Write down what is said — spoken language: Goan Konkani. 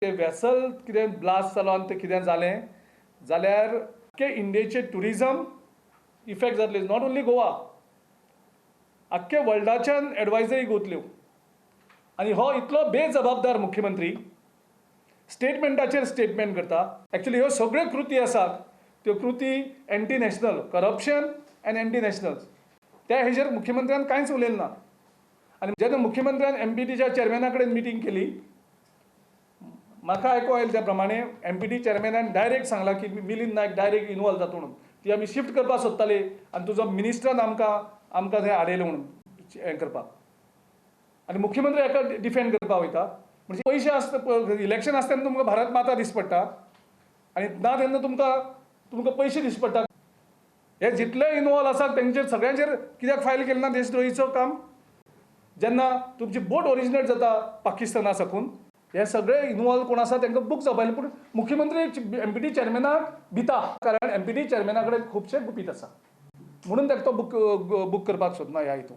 ते वेसल कितें ब्लास्ट जालो आनी तें कितें जालें जाल्यार आख्खे इंडियेचें ट्युरिजम इफेक्ट जातलें. Not only Goa, आख्खे वर्ल्डाच्यान एडवायजरी वतल्यो. आनी हो इतलो बेजबाबदार मुख्यमंत्री स्टेटमेंटाचेर स्टेटमेंट करता. एक्चुली ह्यो सगळ्यो कृती आसात, त्यो कृती anti national, corruption and anti national. त्या हेजेर मुख्यमंत्र्यान कांयच उलयलें ना. आनी जेन्ना मुख्यमंत्र्यान एमपीटीच्या चेअरमॅना कडेन मिटींग केली, म्हाका आयको आयलें त्या प्रमाणे एमपीटी चेअरमॅनान डायरेक्ट सांगलां की मिलिंद नायक डायरेक्ट इनवॉल्व जाता म्हणून, ती आमी शिफ्ट करपाक सोदताली आनी तुजो मिनिस्टरान आमकां थंय आडयलें म्हणून हें करपाक. आनी मुख्यमंत्री हाका डिफेंड करपाक वयता. म्हणजे पयशे आसता, इलेक्शन आसता तेन्ना तुमकां भारत माता दिस पडटा आनी ना तेन्ना तुमकां पयशे दिस पडटा. हे जितले इनवॉल्व आसात तेंचेर सगळ्यांचेर कित्याक फायल केलें ना देशद्रोहीचो काम, जेन्ना तुमची बोट ओरिजिनेट जाता पाकिस्ताना साकून? हे सगळे इनवॉल्व कोण आसा तांकां बूक जावपा जाय, पूण मुख्यमंत्री एमपीटी चेअरमॅनाक भिता, कारण एमपीटी चेअरमॅना कडेन खुबशे गुपीत आसा म्हणून ताका तो बूक करपाक सोदना ह्या हितून.